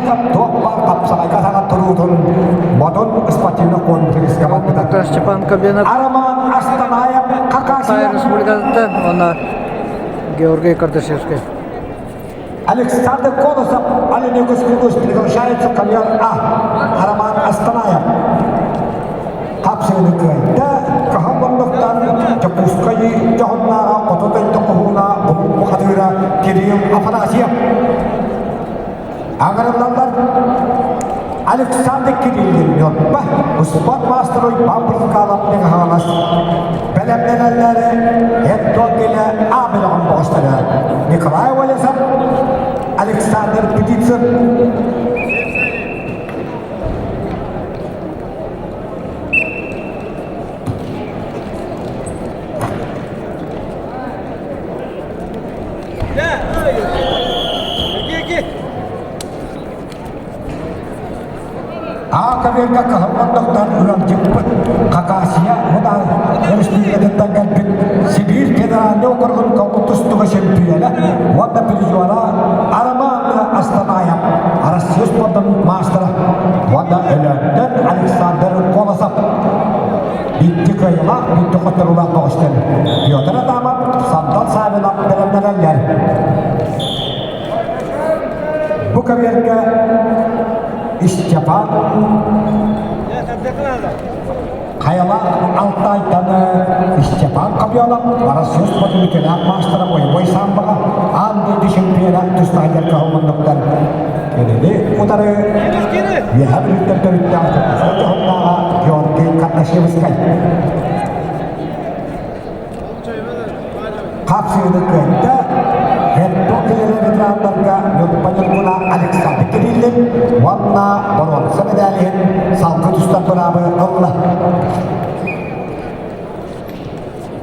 Оконешников туох баар хапсаҕайга саҥа туруутун Модун спортивный комплекска барбыта. Степан Кобенов Роман Астанаев Хакасия Республикатыттан уонна Георгий Кардашевский. Александр Колосов Оленегус приглашается ковер А. Роман Астанаев. Хапсыыны кыайда, хаһан муннуктан Дьокуускай дьоһуннааҕа хоту дойду хоһууна бухатыыра Кирилл Афанасьев. Аҥарыллаллар Александр Кириллин Ньурба, успуорт маастара Уйбаан Брызгалов Хаҥалас бэлэмнэнэллэри Эддон Гилэ А бөлөҕүн бөҕөстөрө Николай Олесов, Александр Птицын. Аакаберга кыһаллан ыалдьыппыт Хакасия Мудар Өрөспүүбүлүкэтиттэн кэлбит Сибиир федеральнай округун тустууга чемпиона уонна призера Роман Астанаев Россия спордун маастара уонна Өлөөнтөн Александр Колосов Икки кыайыылаах, бүттэ хотторуулаах бөҕөстөр Петр Адамов, Сандал Савинов бэлэмнэнэллэр. Бу көбүөргэ Степан Хайалаах Алтайтан Степан Кобьонов Россия спортун үтүөлээх маастара бойобуой самбоҕа аан дойду чемпиона тустаахтар кыһалланныктар кинини утары Үөһээ Бүлүүттэн төрүттээх дьоһуннааҕа Георгий Кардашевскай Хапсыыны кыайда Хеттон кэлэрэ ветераннарга Ньурба Ньургуна Александр Кириллин уонна боруонса мэдээлиһин салгыы тустар быраабы ылла.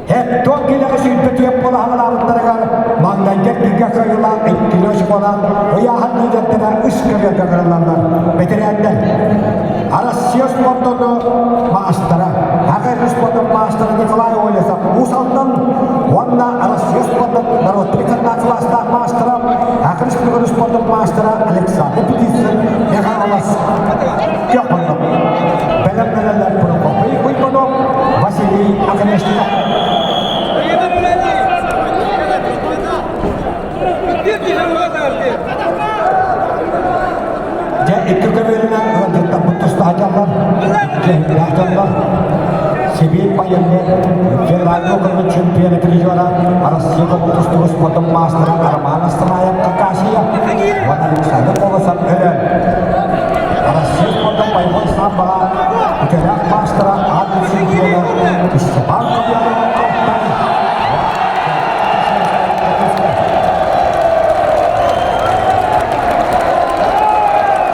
Хеттон килэҕи 24 буолаһалаабыттарыгар маҥнайгы эргииргэ кыайыылаах иккилүү очколаах ыйааһын лидердэрэ үс көбүөргэ кырыллаллар. Бэтэрээннэр Россия спордун маастара, АГР спордун маастара Николай Олесов Уус Алдан уонна Россия спордун народный кылаастаах маастара, АГР спордун маастара Александр Петицын Михайлов Көхөннөк. Бэлэмнэнэллэр Прокопий Уйбанов, Василий Оконешников. Дьэ, икки көбүөрүнэн ыалдьыттарбыт тустаһадьаллар, киһилээхтэллэр. Сибиир байыаннай федеральный округун чемпиона призера Россия тустуу спортун маастара Роман Астамаев Хакасия уонна Александр Колосов Өлөөн. Россия спортун боевой самбоҕа үтүөлээх маастара аан чемпиона Степан Кобьянов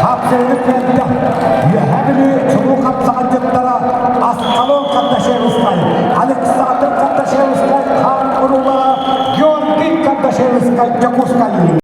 Хапсыгы кэллэ. Үөһээ Бүлүү чулуу хапсаҕайдьыттара Аскалон Кардашевскай, Александр Кардашевскай хаан уруулара Георгий Кардашевскай Дьокуускай.